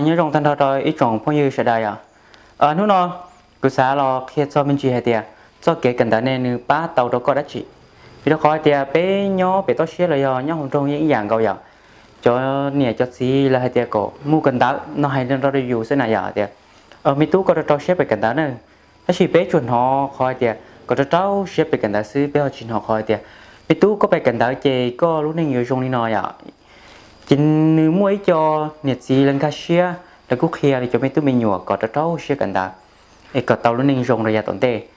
Nyob zoo tag nrho rau ib tsoom phooj ywg sawv daws yom. Hnub no kuv xav los qhia txog me ntsis hais tias txoj kev kawm ntawv ne nws pab tau rau koj dab tsi. Vim rau qhov hais tias peb nyob pem toj siab los yog nyob hauv nroog yeej ib yam nkaus yom. Cov niam cov txiv lawv hais tias kom mus kawm ntawv no hais rau yus xwb na yom, tias me tub koj rau rau siab pem kawm ntawv na. Tab sis peb tsuas hnov qhov hais tias kom rau rau siab pem kawm ntawv xwb, peb ho tsis hnov qhov hais tias me tub koj pem kawm ntawv ces koj lub neej yuav zoo li no yom. Ces nws muaj ib co niam txiv lawv nkag siab, lawv kuj qhia li cov me tub me nyuam kom rau rau siab kawm ntawv es kom tau lub neej zoo rau yav tom ntej.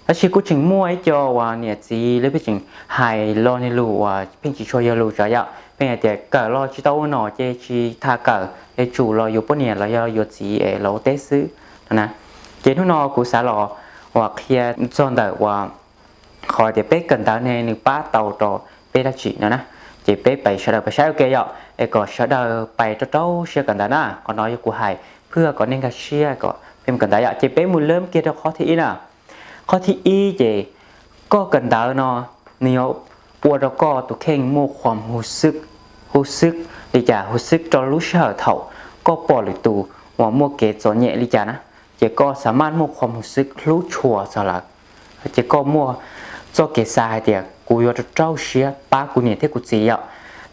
Tab sis kuj tseem muaj ib co uas niam txiv lawv pheej tseem hais lo niag lus uas pheej tsis tshua yog lus tsawv yom, pheej hais tias kawm los tsis tau ua nom ces tsis tas kawm, es tsum los yuav poj niam los yog yuav txiv es los ua teb xwb no na. Ces hnub no kuv xav los uas qhia txog ntawm uas qhov tias peb kawm ntawv ne nws pab tau rau peb dab tsi no na. Ces peb pais sawv daws pais saib ua ke yom, es kom sawv daws pais rau rau siab kawm ntawv na. Qhov no yog kuv hais phwj kom nej nkag siab kom peb mus kawm ntawv yom. Ces peb mus lawm kiag rau qhov thib ib na. Qhov thib ib ces koj kawm ntawv no nws yuav ua rau koj tus kheej muaj qhuas hu xwb. Hu xwb li cas? Hu xwb rau lub sij hawm thaum koj pom lwm tus uas muaj kev txom nyem li cas na, ces koj xa maj muaj qhuas hu xwb hlub tshua txog lawv. Ces koj muaj txoj kev xav hais tias kuv yuav rau rau siab pab kuv niam thiab kuv txiv yom.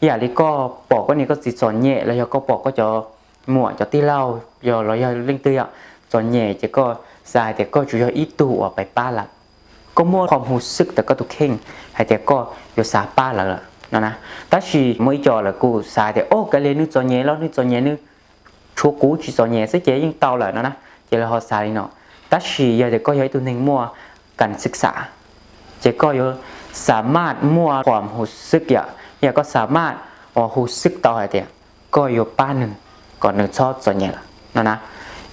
Yam li koj pom koj niam koj txiv txom nyem los yog koj pom koj cov muam cov tij laug yog los yog leej twg yom txom nyem ces koj xav hais tias koj tsuas yog ib tug uas pais pab lawm. Koj muaj qhuas hu xwb ntawm koj tus kheej hais tias koj yuav xav pab lawv lawm no na. Tab sis muaj ib co lawv kuj xav tias o kav liam nws txom nyem los nws txom nyem, nws tshuav kuv tsis txom nyem xwb ces yeej tau lawm no na. Ces lawv ho xav li no. Tab sis yog tias koj yog ib tug neeg muaj kam xwm xam, ces koj yuav xa maj muaj qhuas hu xwb yom, yog koj xa maj uas hu xwb tau hais tias koj yuav pab nws kom nws txhob txom nyem lawm no na.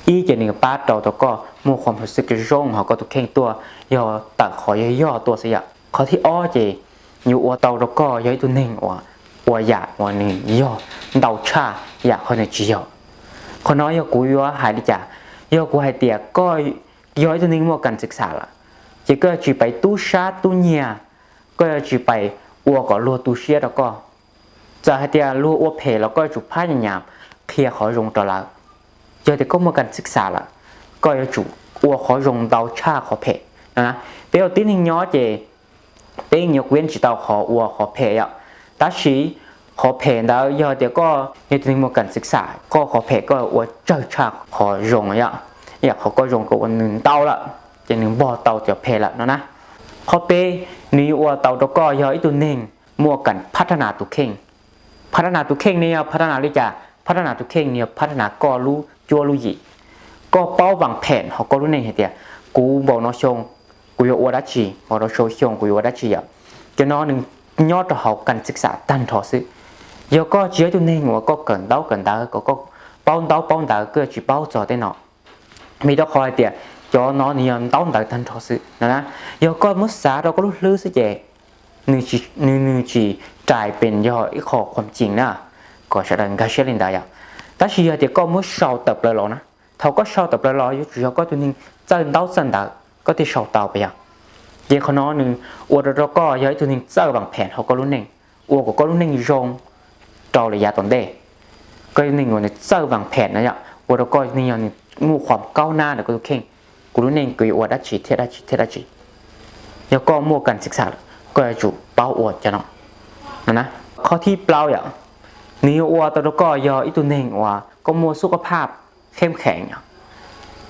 Ib ces nws pab rau tau koj muaj qhuas hu xwb zoo hauv koj tus kheej tuaj, yog tawm qhov yog yog tuaj xwb yom. Qhov thib ob ces yuav ua tau rau koj yog ib tug neeg uas ua yam uas nws yog ntau tshaj yam qhov nws tsis yog. Qhov no yog kuv yuav hais li cas? Yog kuv hais tias koj yog ib tug neeg muaj kam xwm xam lawm, ces koj yuav tsis pais tub sab tub nyiag, koj yuav tsis pais ua kom luag tu siab rau koj. Txawm hais tias luag ua phem los koj yuav tsum phab nyas nyas qhia qhov zoo rau lawv. Yog tias koj muaj kam xwm xam lawm, koj yuav tsum ua qhov zoo ntau tshaj qhov phem no na. Peb ua tib neeg nyob ces peb nyuam qhuav tsis tau qhov ua qhov phem yom. Tab sis qhov phem ntawd yog tias koj yog tus neeg muaj kam xwm xam, koj qhov phem koj ua tsawg tshaj qhov zoo yom. Yam qhov koj zoo koj ua nws ntau lawm, ces nws npog tau cov phem lawm no na. Qhov peb, nws yuav ua tau rau koj yog ib tug neeg muaj kam phab thab nas tus kheej. Phab thab nas tus kheej ne yog phab thab nas li cas? Phab thab nas tus kheej nws yog phab thab nas koj lub cuab lub yig. Koj paub vam phem hauv koj lub neej hais tias kuv npaum no xyoo kuv yuav ua dab tsi, npaum no xyoo kuv yuav ua dab tsi yom. Cov no nws nyob rau hauv kam xwm xam tag nrho xwb. Yog koj tsis yog ib tug neeg uas koj kawm ntaub kawm ntawv kom koj paub ntaub paub ntawv, koj yuav tsis paub txog tej no. Vim rau qhov hais tias cov no nws yog ntaub ntawv tag nrho xwb no na. Yog koj muab xav rau koj lub hlwb xwb ces nws, nws tsis rais pes yog ib qho qhuam cees na, kom sawv daws nkag siab li ntawd yom. Tab sis yog tias koj muab sau tawm plaws los na, thaum koj sau tawm plaws los yuav tsum yog koj tus neeg txawj ntaub txawj ntawv koj thiaj sau tau pas yog. Ces qhov no nws ua rau rau koj yog ib tug neeg txawj vam phem hauv koj lub neej, ua kom koj lub neej zoo rau lawm yav tom ntej. Koj yog neeg uas nws txawj vam phem no yom, ua rau koj neeg yog nws muaj qhuas kaub nab ntawm koj tus kheej, kuv lub neej kuv yuav ua dab tsi thiab dab tsi thiab dab tsi. Yog koj muaj kam xwm xam lawm, koj yuav tsum paub ua cov no no na. Qhov thib plaub yom, nws yuav ua tau rau koj yog ib tug neeg uas koj muaj xub qab phaj kheem kheem yom.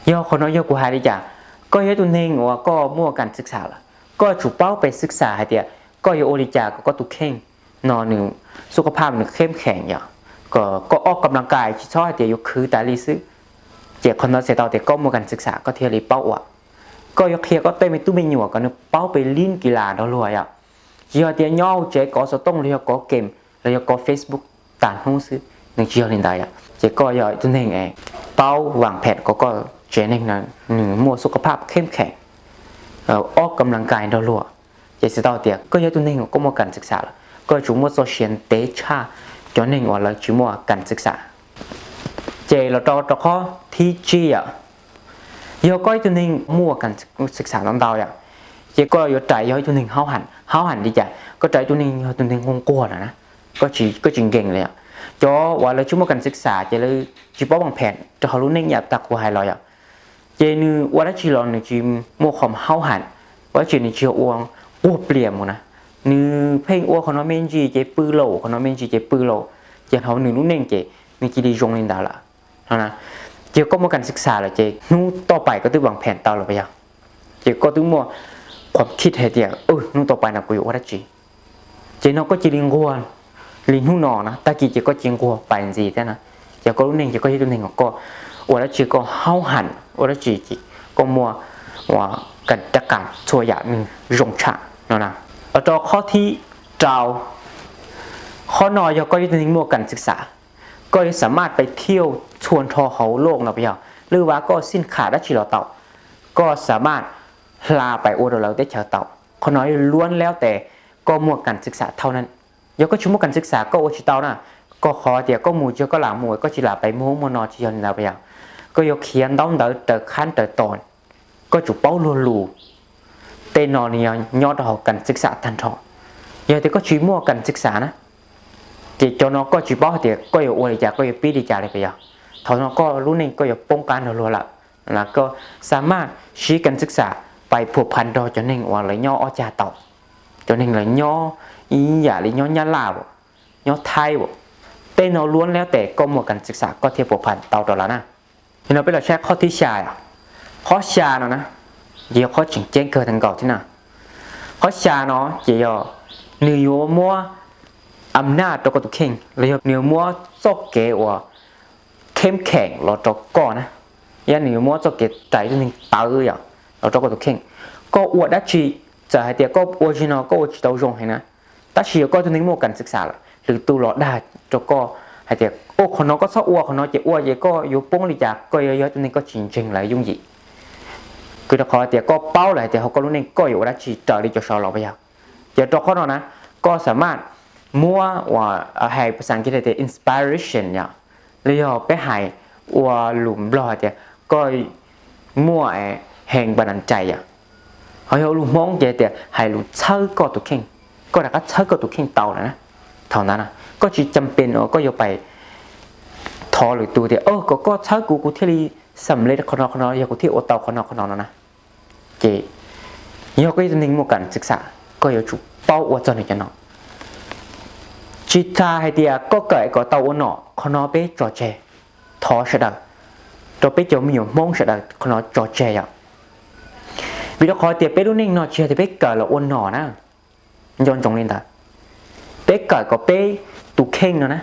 Yog qhov no yog kuv hais li cas? Koj yog ib tug neeg uas koj muaj kam xwm xam lawm, koj yuav tsum paub pes xwm xam hais tias koj yuav ua li cas kom koj tus kheej no nws xub qab phaj nws kheem kheem yom, kom koj ob kam las kais tsis txhob hais tias yuav khwv tas li xwb. Ces qhov ntawd txhais tau tias koj muaj kam xwm xam koj thiaj li paub ua. Koj yuav qhia koj tej me tub me nyuam kom nws paub pes lib kis las nrog luag yom. Tsis yog tias nyob hauv tsev kov xov tooj los yog kov game los yog kov Facebook tas hnub xwb, nws tsis yog li ntawd yom. Ces koj yog ib tug neeg paub vam phem kom koj tsev neeg no nws muaj xub qab phaj kheem kheem, ob kam las kais nrog luag. Ces txhais tau tias koj yog ib tug neeg uas koj muaj kam xwm xam lawm, koj yuav tsum muaj txoj sia ntev tshaj cov neeg uas lawv tsis muaj kam xwm xam. Ces los rau rau qhov thib tsib yom, yog koj ib tug neeg muaj kam xwm xam ntau ntau yom, ces koj yuav rais yog ib tug neeg hauv heev li cas? Koj rais ib tug neeg yog tus neeg nquag nquag lawm na, koj tsis nkees li yom. Cov uas lawv tsis muaj kam xwm xas ces lawv tsis paub pam phem rau hauv lub neej ib yam tag kuv hais los yom. Ces nws ua dab tsi los nws tsis muaj qhov haub ham, ua dab tsi nws tsis ua quag plias mus na. Nws pheej ua qhov no me ntsis ces pw lauj, qhov no me ntsis ces pw lauj, ces hauv nws lub neej ces nws cia li zoo li ntawd lawm. Ces koj muaj kam xwm xas lawm ces hnub toj pais koj twb pam phem tau lawm puas yog? Ces koj twb muaj qhuam khij hais tias hnub toj pais no kuv yuav ua dab tsi. Ces no koj cia li nquag li hnub no na, tag kis ces koj cia li nquag pais ntxiv thiab na. Ces koj lub neej ces koj yog ib tug neeg uas koj ua dab tsi koj haub ham, ua dab tsi ces koj muaj ua kam rab qas txhua yam nws zoo tshaj no na. Los rau qhov thib rau, qhov no yog koj yog ib tug neeg muaj kam xwm xas, koj yuav xam maj pais thiauj txhua nrho hauv loj no puas yog? Lwm vas koj xij kham dab tsi los tau, koj xam maj hla pais ua rau lawv teb chaws tau. Qhov no luab lab tes koj muaj kam xwm xas thauj na. Yog koj tsis muaj kam xwm xas koj ua tsis tau na. Koj qhov tias koj mus tsis yog koj lam mus, koj tsis lam pais muag ub muag no tsis yog li ntawd puas yog? Koj yuav khiav ntaub ntawv raws qab raws tos, koj tsum paub luag lus. Tej no nws yog nyob rau hauv kam xwm xas tag nrho. Yog tias koj tsis muaj kam xwm xas na, ces cov no koj tsis paub hais tias koj yuav ua li cas koj yuav pib li cas li puas yog? Thaum no koj lub neej koj yuav poob qab nrog luag lawm. Koj xam maj siv kam xwm xas pais phua pha nrog cov neeg uas lawv nyob ob cag tau, cov neeg lawv nyob ib yam li nyob Nyab Laj, nyob Thaib, tej no luab lab tes koj muaj kam xwm xas koj thiaj phua pha tau rau lawv na. Yog no peb los saib qhov thib xya. Qhov xya no na, yog qhov tseem ceeb kawg tag nkaus thiab na. Qhov xya no ces yog nws yuav muab am naj rau koj tus kheej los yog nws yuav muab txoj kev uas kheem kheem los rau koj na. Yog nws yuav muab txoj kev rais tug neeg tawv yom los rau koj tus kheej. Koj ua dab tsi, txawm hais tias koj ua tsis no koj ua tsis tau zoo heev na, tab sis yog koj tus neeg muaj kam xwm xas lawm, lwm tus los dag rau koj hais tias ua qhov no koj txhob ua qhov no ces ua ces koj yuav poob li cas, koj yuav yog tus neeg koj tsis ntseeg lawv yooj yim. Kws rau qhov tias koj paub lawm hais tias hauv koj lub neej koj yuav ua dab tsi raws li cov saud los puas yog? Ces rau qhov no na, koj xam maj muab uas hais pab xas kiv hais tias inspiration yom, los yog peb hais ua lus Nplog hais tias koj muaj hees npa nas rais yom. Ho yog lus Hmoob ces tias hais lus txhawb koj tus kheej, koj rov qab txhawb koj tus kheej tau lawm na. Thaum ntawd na, koj tsis cam pees uas koj yuav pais thov lwm tus tias kom koj txhawb kuv kuv thiaj li xam le qhov no qhov no yog kuv thiaj ua tau qhov no qhov no no na. Ces yog koj yog tus neeg muaj kam xwm xas, koj yuav tsum paub ua txog nws cov no. Tsis tas hais tias koj kawm kom tau ua nom, qhov no peb tso tseg, thov sawv daws, rau peb cov me nyuam Hmoob sawv daws qhov no tso tseg yom. Vim rau qhov tias peb lub neej no tsis yog tias peb kawm los ua nom na, nco ntsoov li ntawd. Peb kawm kom peb tus kheej no na,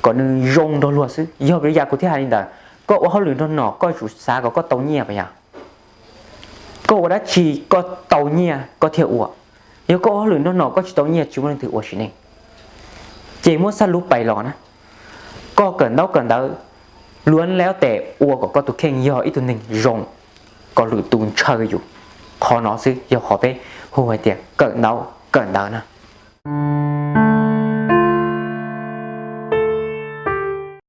kom nws zoo nrog luag xwb. Yog vim li cas kuv thiaj hais li ntawd? Koj ua hauj lwm nrog nom koj tsum xav kom koj tau nyiaj puas yog? Koj ua dab tsi koj tau nyiaj koj thiaj ua. Yog koj ua hauj lwm nrog nom koj tsis tau nyiaj tsis muaj leej twg ua sim neej. Ces muab xab lub pais los na, koj kawm ntaub kawm ntawv, luab lab tes ua kom koj tus kheej yog ib tug neeg zoo, kom lwm tus ntshaw yus. Qhov no xwb yog qhov peb hu hais tias kawm ntaub kawm ntawv na.